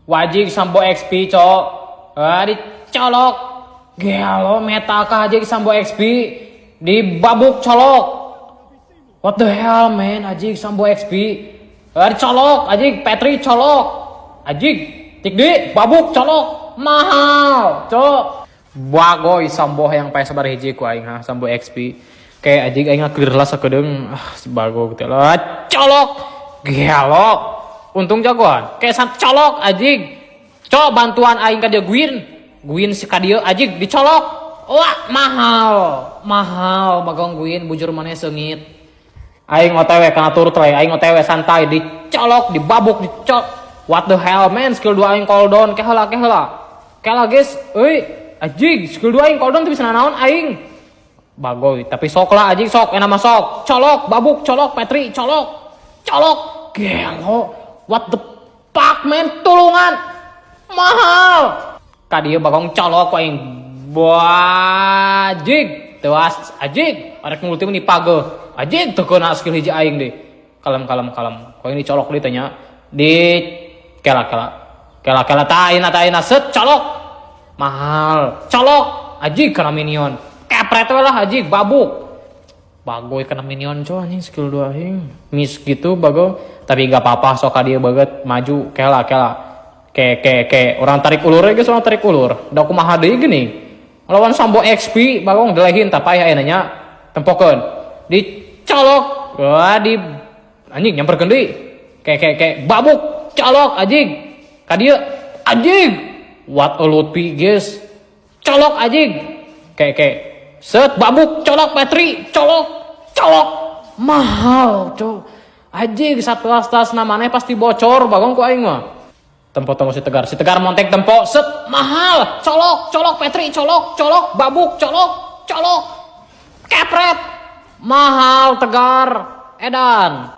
Wajib Sambo XP, cok. Ah, dicolok. Gelo, meta kah anjing Sambo XP? Dibabuk, colok. What the hell, man? Anjing Sambo XP. Ah, dicolok, anjing Petri colok. Anjing, tik di babuk, colok. Mahal, cok. Bagoy Sambo yang pae sabar hiji ku aing, ha Sambo XP. Kayak anjing aing clear lah sakedeung, ah bago gitu lah. Colok. Gelo. Untung jagoan. Kayak san colok anjing. Cok, bantuan aing ka dia Guin. Guin si ka dieu anjing dicolok. Wah, mahal. Mahal bagong Guin, bujur maneh seungit. Aing OTW kana turtle, aing OTW santai, dicolok, dibabuk, dicok. What the hell, man, skill 2 aing cooldown, keheula, keheula. Kela, guys, euy, anjing skill 2 aing cooldown teu bisa nanaon aing. Bagoy, tapi sok lah anjing, sok, enak mah sok. Colok, babuk, colok, Petri, colok. Colok. Gelo. What the fuck, man, tulungan. Mahal. Ka dieu bagong colok ku aing. Wajig, tewas anjing. Arek ngulti mah dipageuh. Anjing teu keuna skill hiji aing deh. Kalem, kalem, kalem. Kau ini colok deui tanya. Di kela, kela. Kela, kela, taina, taina, set, colok. Mahal. Colok. Anjing kena minion. Kepret we lah anjing, babuk. Bagoy kena minion, coy, anjing skill 2 aing. Miss gitu bago. Tapi gak apa-apa, sok ka dieu banget maju, kela, kela. Ke ke ke orang tarik ulur ya guys, orang tarik ulur. Da kumaha deui gini. Lawan Sambo XP bagong delehin tak payah nya tempokeun. Dicolok. Wah, di anjing nyamperkeun deui. Ke ke ke babuk, colok anjing. Ka dieu anjing. What a Lutfi, guys. Colok anjing. Ke ke set, babuk, colok Petri, colok, colok. Mahal, cok. Anjing satu tas namanya pasti bocor bagong ku aing mah. Tempo, tempo si Tegar, si Tegar montek, tempo, set, mahal, colok, colok Petri, colok, colok, babuk, colok, colok, kepret, mahal Tegar, edan.